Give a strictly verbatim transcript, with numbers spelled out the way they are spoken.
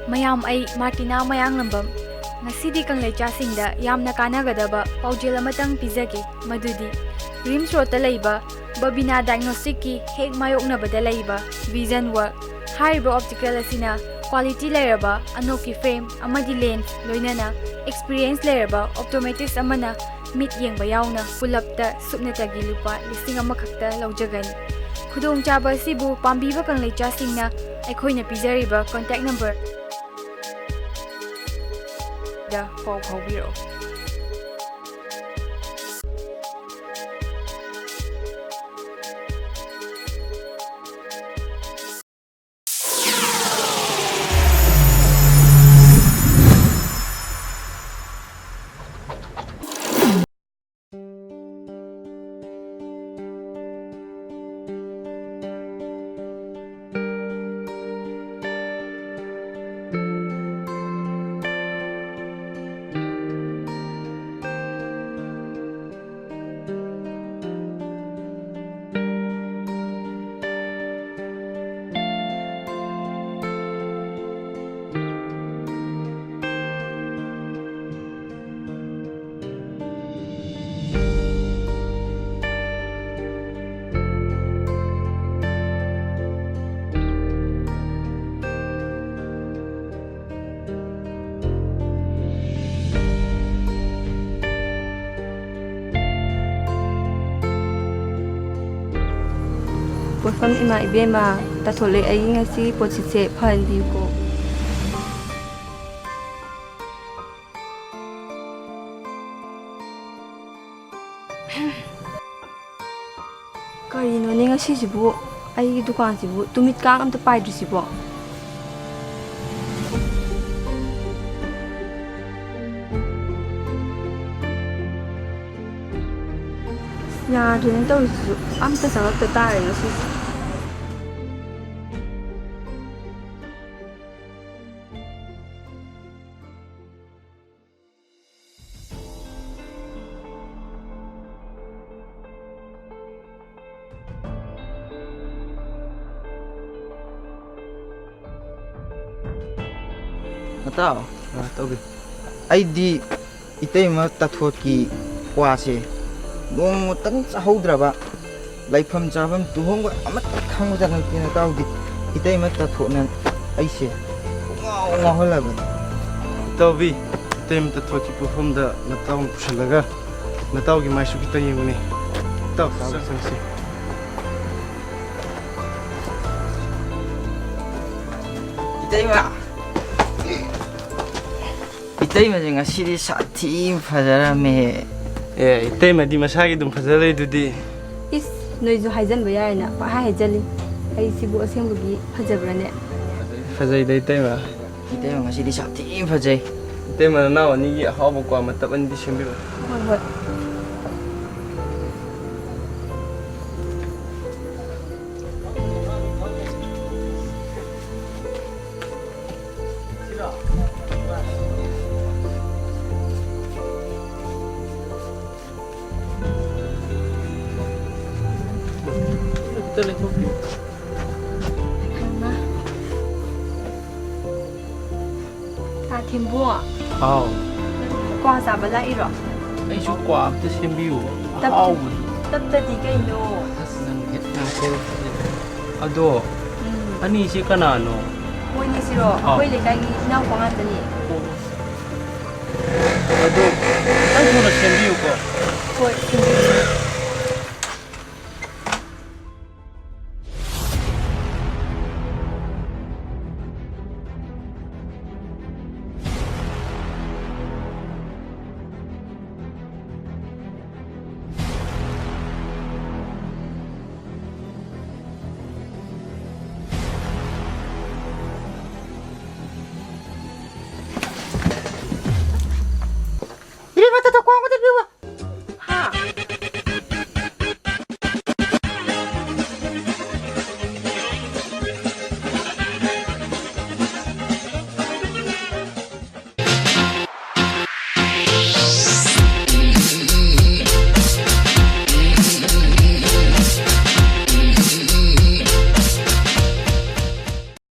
ꯃꯌꯥꯝ, ꯑꯩ ꯃꯥꯔꯇꯤꯅꯥ ꯃꯌꯥꯡꯂꯝꯕꯝ꯫ ꯉꯁꯤꯗꯤ ꯀꯪꯂꯩꯆꯥꯁꯤꯡꯗ ꯌꯥꯝꯅ ꯀꯥꯟꯅꯒꯗꯕ ꯄꯥꯎꯖꯦꯜ ꯑꯃꯇꯪ ꯄꯤꯖꯒꯦ, ꯃꯗꯨꯗꯤ ꯔꯤꯝꯁ ꯔꯣꯗꯇ ꯂꯩꯕ ꯕꯕꯤꯅꯥ ꯗꯥꯏꯒꯅꯣꯁꯇꯤꯛꯀꯤ ꯍꯦꯛ ꯃꯥꯌꯣꯛꯅꯕꯗ ꯂꯩꯕ ꯚꯤꯖꯟ ꯋꯥꯔꯜꯗ ꯍꯥꯏꯔꯤꯕ ꯑꯣꯞꯇꯤꯀꯦꯜ ꯑꯁꯤꯅ ꯀ꯭ꯋꯥꯂꯤꯇꯤ ꯂꯩꯔꯕ ꯑꯅꯣꯛꯀꯤ ꯐ꯭ꯔꯦꯝ ꯑꯃꯗꯤ ꯂꯦꯟꯁ, ꯂꯣꯏꯅꯅ ꯑꯦꯛꯁꯄꯤꯔꯤꯌꯦꯟꯁ ꯂꯩꯔꯕ ꯑꯣꯞꯇꯣꯃꯦꯇ꯭ꯔꯤꯁ ꯑꯃꯅ ꯃꯤꯠ ꯌꯦꯡꯕ ꯌꯥꯎꯅ ꯄꯨꯂꯞꯇ ꯁꯨꯞꯅꯇꯒꯤ ꯂꯨꯄꯥ ꯂꯤꯁꯤꯡ ꯑꯃꯈꯛꯇ ꯂꯧꯖꯒꯅꯤ꯫ ꯈꯨꯗꯣꯡꯆꯥꯕ ꯑꯁꯤꯕꯨ ꯄꯥꯝꯕꯤꯕ ꯀꯪꯂꯩꯆꯥꯁꯤꯡꯅ ꯑꯩꯈꯣꯏꯅ ꯄꯤꯖꯔꯤꯕ ꯀꯣꯟꯇꯦꯛ ꯅꯝꯕꯔꯗ ꯄꯥꯎ ꯐꯥꯎꯕꯤꯔꯛꯎ꯫ ꯄꯣꯠꯐꯝ ꯏꯃꯥ ꯏꯕꯦꯝꯃ, ꯇꯥꯊꯣꯛꯂꯦ ꯑꯩꯒꯤ ꯉꯁꯤꯒꯤ ꯄꯣꯠꯁꯤꯠꯁꯦ, ꯐꯍꯟꯕꯤꯌꯨꯀꯣ꯫ ꯀꯔꯤꯅꯣꯅꯦ ꯉꯁꯤꯁꯤꯕꯨ, ꯑꯩꯒꯤ ꯗꯨꯀꯥꯟꯁꯤꯕꯨ ꯇꯨꯃꯤꯠ ꯀꯥꯡ ꯑꯝꯇ ꯄꯥꯏꯗ꯭ꯔꯤꯁꯤꯕꯣ? ꯌꯥꯗ꯭ꯔꯦꯅꯦ ꯇꯧꯔꯤꯁꯤꯁꯨ, ꯑꯝꯇ ꯆꯪꯉꯛꯇ ꯇꯥꯔꯦ ꯉꯁꯤꯁꯦ꯫ ꯇꯥꯎ꯫ ꯑ, ꯇꯧꯕꯤ꯫ ꯑꯩꯗꯤ ꯏꯇꯩꯃ ꯇꯥꯊꯣꯠꯀꯤ ꯀ꯭ꯋꯥꯁꯦ ꯅꯣꯡꯃꯇꯪ ꯆꯥꯍꯧꯗ꯭ꯔꯕ, ꯂꯩꯐꯝ ꯆꯥꯐꯝ ꯇꯨꯍꯣꯡꯕ ꯑꯃꯠꯇ ꯈꯪꯕꯖꯥꯠ ꯅꯠꯇꯦ ꯅꯇꯥꯎꯗꯤ꯫ ꯏꯇꯩꯃ ꯇꯥꯊꯣꯠꯅ ꯑꯩꯁꯦ ꯄꯨꯡꯉꯥꯎ ꯉꯥꯎꯍꯜꯂꯕꯅꯤ꯫ ꯇꯧꯕꯤ, ꯏꯇꯩꯃ ꯇꯥꯊꯣꯠꯀꯤ ꯄꯣꯠꯐꯝꯗ ꯅꯇꯥꯎꯅ ꯄꯨꯁꯤꯜꯂꯒ ꯅꯇꯥꯎꯒꯤ ꯃꯥꯏꯁꯨ ꯈꯤꯇꯪ ꯌꯦꯡꯉꯨꯅꯦ꯫ ꯇꯥꯎ, ꯆꯪꯁꯤ꯫ ꯏꯇꯩꯃ! ꯏꯇꯩꯃꯁꯦ ꯉꯁꯤꯗꯤ ꯁꯥꯊꯤ ꯐꯖꯔꯝꯃꯦꯍꯦ꯫ ꯑꯦ, ꯏꯇꯩꯃꯗꯤ ꯃꯁꯥꯒꯤ ꯑꯗꯨꯝ ꯐꯖ ꯂꯩꯗꯨꯗꯤ꯫ ꯏꯁ, ꯅꯣꯏꯁꯨ ꯍꯥꯏꯖꯟꯕ ꯌꯥꯏꯅ ꯄꯪꯍꯥꯏ ꯍꯥꯏꯖꯜꯂꯤ꯫ ꯑꯩꯁꯤꯕꯨ ꯑꯁꯦꯡꯕꯒꯤ ꯐꯖꯕ꯭ꯔꯥꯅꯦ? ꯐꯖꯩꯗ, ꯏꯇꯩꯃ꯫ ꯏꯇꯩꯃ ꯉꯁꯤꯗꯤ ꯁꯥꯊꯤ ꯐꯖꯩ꯫ ꯏꯇꯩꯃ ꯅꯅꯥꯎ ꯑꯅꯤꯒꯤ ꯑꯍꯥꯎꯕ ꯀ꯭ꯋꯥ ꯃꯇꯞ ꯑꯅꯤꯗꯤ ꯁꯦꯝꯕꯤꯔꯣ꯫ ꯍꯣꯏ, ꯍꯣꯏ꯫ ꯇꯥ ꯊꯦꯝꯕꯨ, ꯍꯥꯎ꯫ ꯀ꯭ꯋꯥ ꯆꯥꯕ ꯂꯥꯛꯏꯔꯣ? ꯑꯩꯁꯨ ꯀ꯭ꯋꯥ ꯑꯝꯇ ꯁꯦꯝꯕꯤꯌꯨ꯫ ꯇꯞ-, ꯑꯍꯥꯎꯕꯗꯨ꯫ ꯇꯞꯇꯗꯤ ꯀꯩꯅꯣ? ꯑꯁ, ꯅꯪ ꯍꯦꯛ ꯉꯥꯎꯊꯣꯔꯛꯄꯁꯤꯗ꯫ ꯑꯗꯣ, ꯎꯝ꯫ ꯑꯅꯤꯁꯤ ꯀꯅꯥꯅꯣ? ꯃꯣꯏꯅꯤꯁꯤꯔꯣ? ꯑꯥꯎ꯫ ꯑꯩꯈꯣꯏ ꯂꯩꯀꯥꯏꯒꯤ ꯏꯅꯥꯎꯄꯥ ꯉꯥꯛꯇꯅꯤ꯫ ꯑꯗꯣ, ꯈꯤꯇꯪ ꯊꯨꯅ ꯁꯦꯝꯕꯤꯌꯨꯀꯣ꯫ ꯍꯣꯏ, ꯁꯦꯝꯕꯤꯒꯦ꯫